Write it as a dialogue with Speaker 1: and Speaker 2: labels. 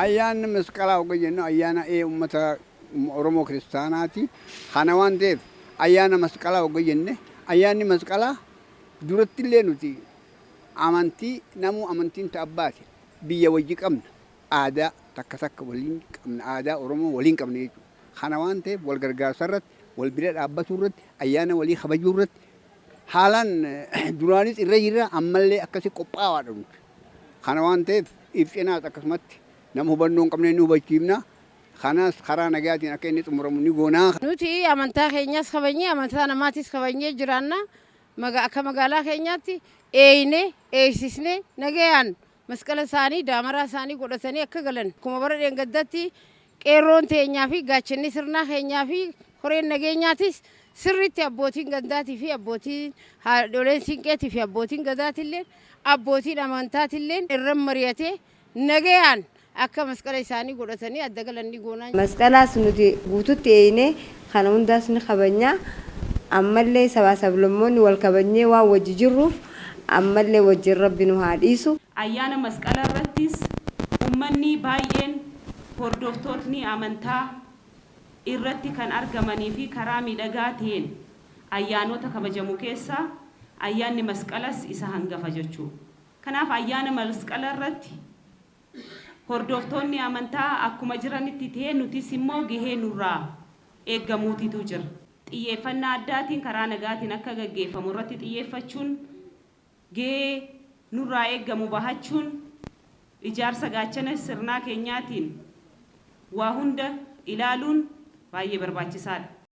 Speaker 1: Ayyaanni Masqalaa hogga jennu ayyaana ee ummata Oromoo Kiristaanaati. Kana waan ta'eef ayyaana Masqalaa hogga jenne, ayyaanni Masqalaa durattillee nuti amantii namuu amantiin ta abbaati, biyya wajji qabna, aadaa takka takka waliin qabna, aadaa Oromoo waliin qabna jechuudha. Kana waan ta'eef wal gargaarsa irratti, wal bira dhaabbatuu irratti, ayyaana walii kabajuu irratti haalaan duraanis irra jirra, ammallee akkasi qophaawaadha nuti. Kana waan ta'eef if cinaas akkasumatti nama hubannoo hin qabne ni hubachiifna. Kanas karaa nagayaatiin akka inni xumuramu ni goona.
Speaker 2: Nuti amantaa keenyas kabajnee amantaa namaatis kabajnee jiraanna. Akka magaalaa keenyaatti eeynee, eeysisnee nagayaan masqala isaanii, daamaraa isaanii godhatanii akka galan, akkuma bara dheengaddatti qeerroon teenyaa fi gaachanni sirnaa keenyaa fi koreen nageenyaatis sirriitti, abbootiin gandaatii fi abbootiin haadholeen siinqeetii fi abbootiin gadaatilleen abbootiin amantaatilleen irra mari'atee nagayaan akka masqala isaanii godhatanii adda galan ni goonaa.
Speaker 3: Masqalaas nuti guututti eeynee kana hundaas ni kabajna. Ammallee sabaa sablammoonni wal kabajnee waan wajji jirruuf ammallee wajjin Rabbi nu haa dhiisu.
Speaker 4: Ayyaana Masqala irrattis ummannii baay'een hordoftootni amantaa irratti kan argamanii fi karaa miidhagaa ta'een ayyaanota kabajamu keessaa ayyaanni Masqalas isa hangafa jechuu. Kanaaf ayyaana Masqala irratti hordoftoonni amantaa akkuma jiranitti ta'ee nutis immoo gahee nurraa eeggamuutitu jira. Xiyyeeffannaa addaatiin karaa nagaatiin akka gaggeeffamu irratti xiyyeeffachuun, gahee nurraa eeggamu bahachuun, ijaarsa gaachana sirnaa keenyaatiin waa hunda ilaaluun baay'ee barbaachisaadha.